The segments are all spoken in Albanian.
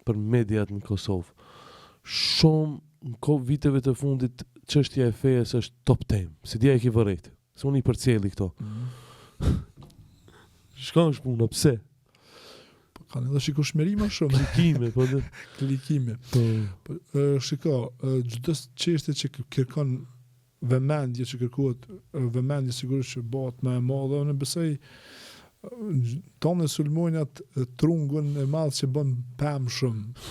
për mediat në Kosovë. Shumë në kohë viteve të fundit çështja e fesë është top temë. S'e di a e ki vërejt. Se unë i përcjelli këto. Mm. Shka është puna, pse? Po kanë edhe shikueshmëri më shumë. Klikime, po dhe. Klikime. Po, po shiko, çdo çështje që kërkon vëmendje që kërkohet vëmendje sigurisht që bëhet më e madhe, unë besoj tonë sulmojnë atë trungun e madh që bën pemë shumë.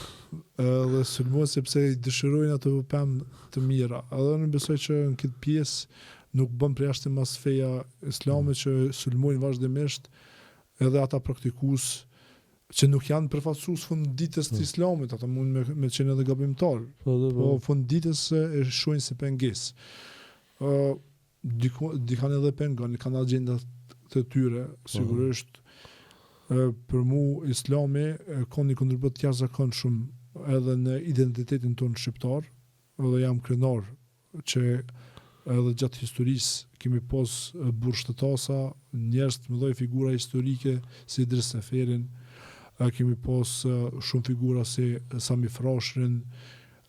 Edhe sulmojnë sepse i dëshirojnë ato pemë të mira. Edhe unë besoj që në këtë pjesë nuk bën përjashtim as feja islame mm. që sulmojnë vazhdimisht edhe ata praktikues që nuk janë përfaqësues fund ditës të po. islamit, ata mund me, me qenë edhe gabimtar. Po, po, po fund ditës e shohin si pengesë. Ë uh, diku dikan edhe pengon, kanë agjendat të tyre, po. sigurisht. Ë për mu islami ka një kontribut të jashtëzakonshëm edhe në identitetin tonë shqiptar, edhe jam krenar që edhe gjatë historisë kemi pas burrështetasa, njerëz të mëdhej figura historike si Idriz Seferin, kemi pas shumë figura si Sami Frashërin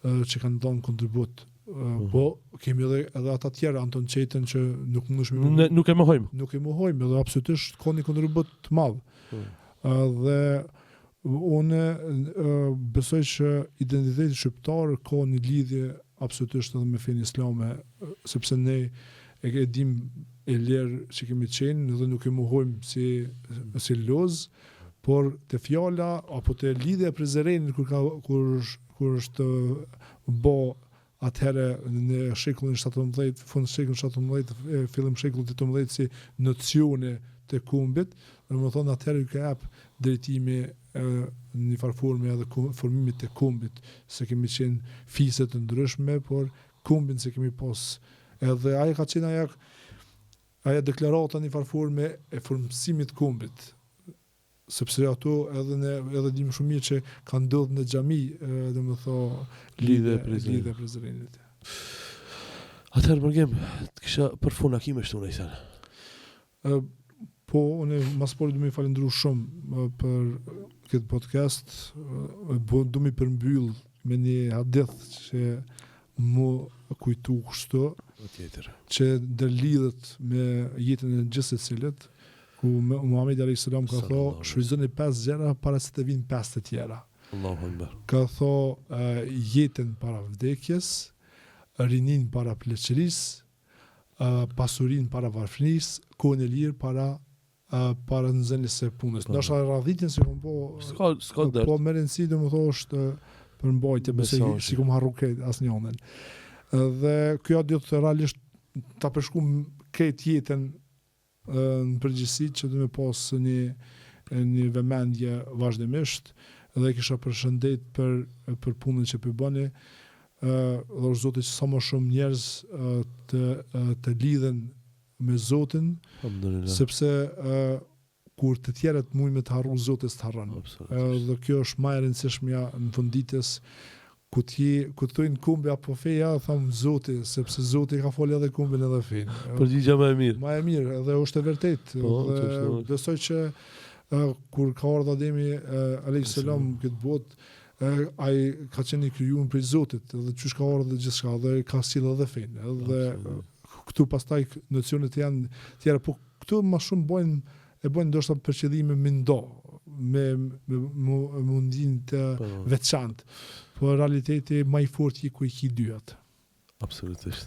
që kanë dhënë kontribut. Mhm. Po kemi edhe edhe ata tjerë Anton Çettën që nuk mundesh me ne, nuk e mohojmë. Nuk e mohojmë, edhe absolutisht ka një kontribut të madh. Mhm. Dhe Unë besoj që identiteti shqiptar ka një lidhje absolutisht edhe me fenë islame, sepse ne e, e dim ilir që kemi qenë dhe nuk e mohojmë si, si loz, por te fjala apo te lidhja e Prizrenit kur ka kur kur është bo atëherë në shekullin 17, fund shekullin 17, fillim shekullit 18 si nocione të kombit, domethënë atëherë ju ka jap drejtimi në një farë forme edhe formimit të kombit, se kemi qenë fise të ndryshme, por kombin se kemi pas edhe ajo ka qenë ajo ajo deklarata në një farë forme e formësimit të kombit, sepse ato edhe ne edhe dimë shumë mirë që ka ndodhur në xhami, domethënë lidhja lidhja e Prizrenit. Atëherë Mërgim, të kisha për fund a ki me shtu naj sen. Ë po unë ma s'pari du me falënderu shumë për këtë podcast, po du me përmbyll me një hadith që mu kujtu kështu, Patjetër. që ndërlidhet me jetën e gjithsecilit, ku Muhamedi alayhis salam ka thonë, shfrytëzoni pesë gjëra para se të vinë pesë të tjera. Allahu akbar. Ka thonë jetën para vdekjes, rininë para pleqërisë, pasurinë para varfërisë, kohën e lirë para para nxënies së punës. Po. Ndoshta radhitjen s'e kom bo, s'ka s'ka dert. Po me rëndësi domethënë është përmbajtje, besoj s'i kom harru krejt asnjënën. Dhe kjo do të realisht ta përshkruam krejt jetën në përgjithësi që do me pas një një vëmendje vazhdimisht dhe kisha përshëndet për për punën që po bëni ë dhe është Zoti që sa më shumë njerëz të të lidhen me Zotin sepse ë kur të tjerët mujnë me të harru Zoti s'të harron. Dhe kjo është ma e rëndësishmja në fund ditës ku ti ku thonë kombi apo feja, tham Zoti, sepse Zoti ka folë edhe kombin edhe fenë. Përgjigja më e mirë. Më e mirë, edhe është e vërtetë. Po, dhe besoj që uh, kur ka ardhur Ademi uh, alayhis salam në këtë botë, uh, ai ka qenë i krijuar prej Zotit, edhe qysh ka ardhur gjithçka dhe ka sjellë edhe fenë. Edhe këtu pastaj nocionet janë tjera, po këtu më shumë bojnë e bojnë ndoshta për qëllime me nda, me me me mundin të po. veçantë. Po realiteti më i fortë je ku i ki dyjat. Absolutisht.